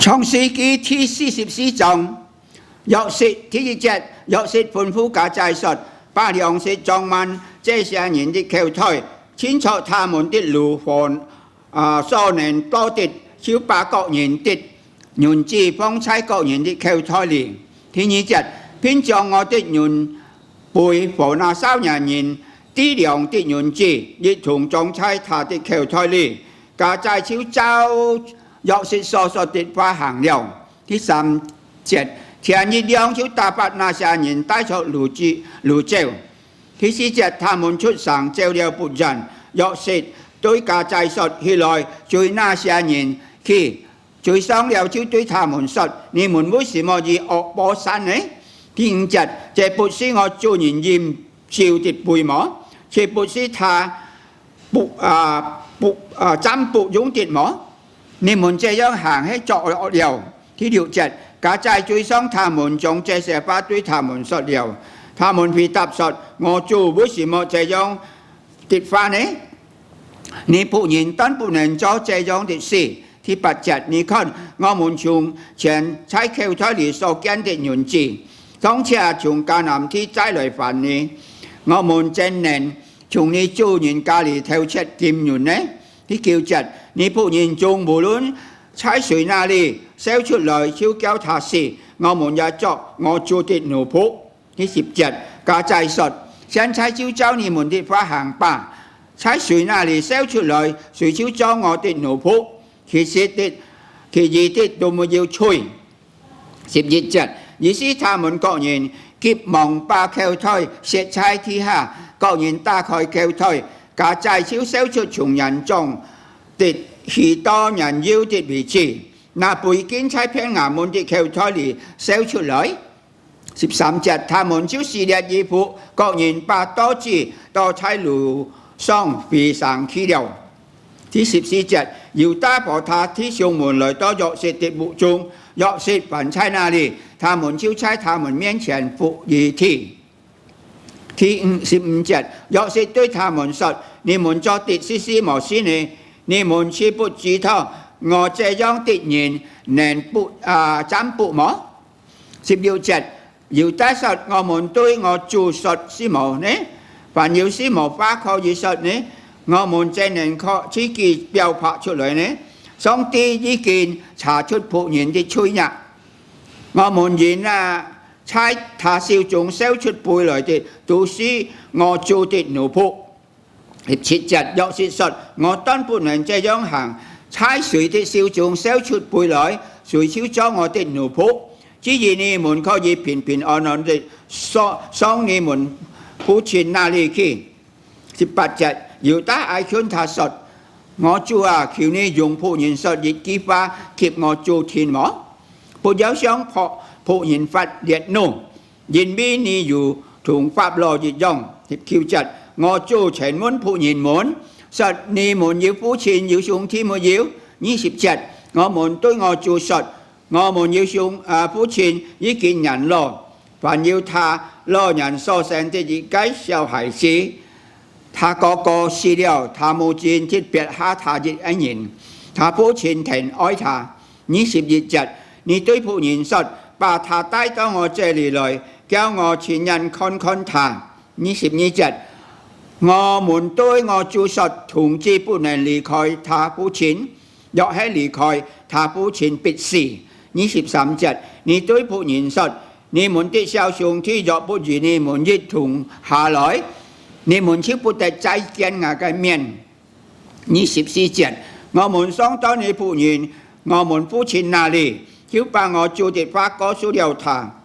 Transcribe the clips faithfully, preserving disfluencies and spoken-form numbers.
創世記第四十四章，約瑟第一節，約瑟吩咐家宰說：「把糧食裝滿這些人的口袋，秤著他們的驢和，啊，所能馱的，就把各人的銀子放在各人的口袋裡。」第二節，並將我的銀杯和那少年人糴糧的銀子一同裝在他的口袋裡。家宰就照約瑟所說的話行了。第三節，天一亮就打發那些人帶著驢子，驢走。第四節，他們出城走了不遠，約瑟對家宰說：「起來，追那些人去。」追上了，就對他們說：「你們為什麼以惡報善呢？」第五節，這不是我主人飲酒的杯麼？豈不是他卜，啊，卜，啊，占卜用的麼？你們這樣行，係作惡了。第六節，家宰追上他們，將這些話對他們說了。他們回答說：「我主為什麼這樣的話呢？你僕人斷不能做這樣的事。」第八節，你看，我們從前在口袋裡所見的銀子，尚且從迦南地帶來還你，我們怎能從你主人家裡偷竊金銀呢？第九節，你僕人中無論在誰那裡搜出來，就叫他死，我們也作我主的奴僕。第十節，家宰說：「現在就照你們的話行吧，在誰那裡搜出來，誰就做我的奴僕，其實的，其餘的都沒有罪。」十一節，於是他們各人急忙把口袋卸在地下，各人打開口袋，家宰就搜出從年長的起到年幼的為止，那杯竟在便雅憫的口袋裡搜出來。十三節，他們就撕裂衣服，各人把刀子剁在驢上，回城去了。第十四節，猶大和他弟兄們來到約瑟的屋中，約瑟還在那裡，他們就在他們面前伏於地。第五，十五節，約瑟對他們說：「你們做的是什麼事呢？你們豈不知道我這樣的人能卜，啊，占卜麼？」十六節，猶大說：「我們對我主說什麼呢？還有什麼話可以說呢？我們怎能靠自己表白出來呢？上帝已經查出僕人的罪孽，我們因那在他手中搜出杯來的，都是我主的奴僕。」十七節，約瑟說：「我斷不能這樣行，在誰的手中搜出杯來，誰就做我的奴僕。至於你們，可以平平安安地上，上你們父親那裡去。」十八節，猶大挨近他說：「我主啊，求你用僕人說一句話給我主聽麼？不要向僕，僕人發烈怒，因為你如同法老一樣。」十九節，我主曾問僕人們說：「你們有父親有兄弟沒有？」二十節，我們對我主說：「我們有兄，啊，父親已經年老，還有他老年所生的一個小孩子，他哥哥死了，他母親只撇下他一個人，他父親疼愛他。」二十一節，你對僕人說：「把他帶到我這裡來，叫我親眼看看他。」二十二節，我們對我主說：「童子不能離開他父親，若係離開，他父親必死。」二十三節，你對僕人說：「你們的小兄弟若不與你們一同下來，你們就不得再見我个面。」二十四節，我們上到你僕人，我們父親那裡，就把我主的話告訴了他。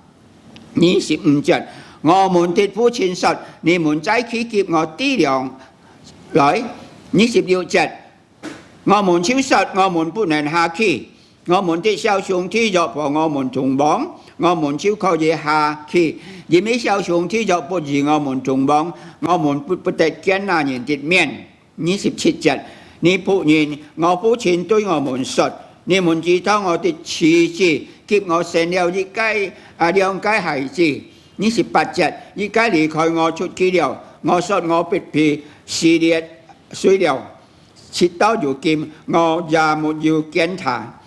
二十五節，我們的父親說：「你們再去給我糴糧來。」二十六節，我們就說：「我們不能下去，我們的小兄弟若和我們同往，我們就可以下去，因為小兄弟若不與我們同往，我們不，不得見那人的面。」二十七節，你僕人，我父親對我們說：「你們知道我的妻子給我生了一個，啊，兩個孩子。」二十八節，一個離開我出去了，我說我必被撕裂碎了，直到如今，我也沒有見他。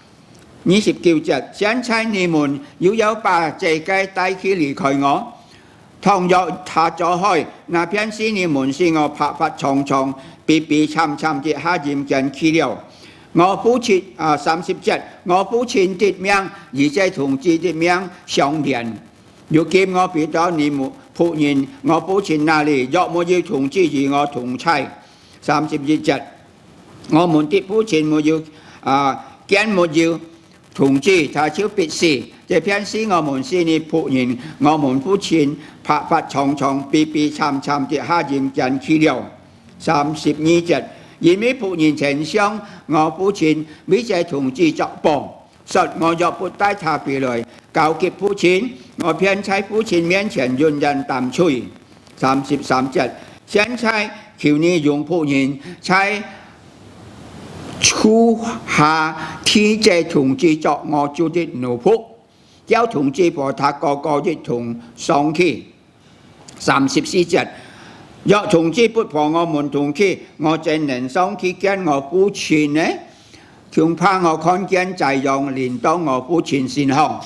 二十九節，現在你們又要把這個帶去離開我，倘若他遭害，那便是你們使我白髮蒼蒼、悲悲慘慘地下陰間去了。我父親啊，三十節，我父親的命與這童子的命相連。如今我回到你們僕人我父親那裡，若沒有童子與我同在，三十一節，我們的父親沒有啊，見沒有童子，他就必死。這便是我們使你僕人，我們父親白髮蒼蒼、悲悲慘慘地下陰間去了。三十二節，因為僕人曾向我父親為這童子作保，說我若不帶他回來交給父親，我便在父親面前永遠擔罪。三十三節，現在求你容僕人在 處下替這童子作我主的奴僕，叫童子和他哥哥一同上去。三十四節，若童子不和我們同去，我怎能上去見我父親呢？恐怕我看見災殃臨到我父親身上。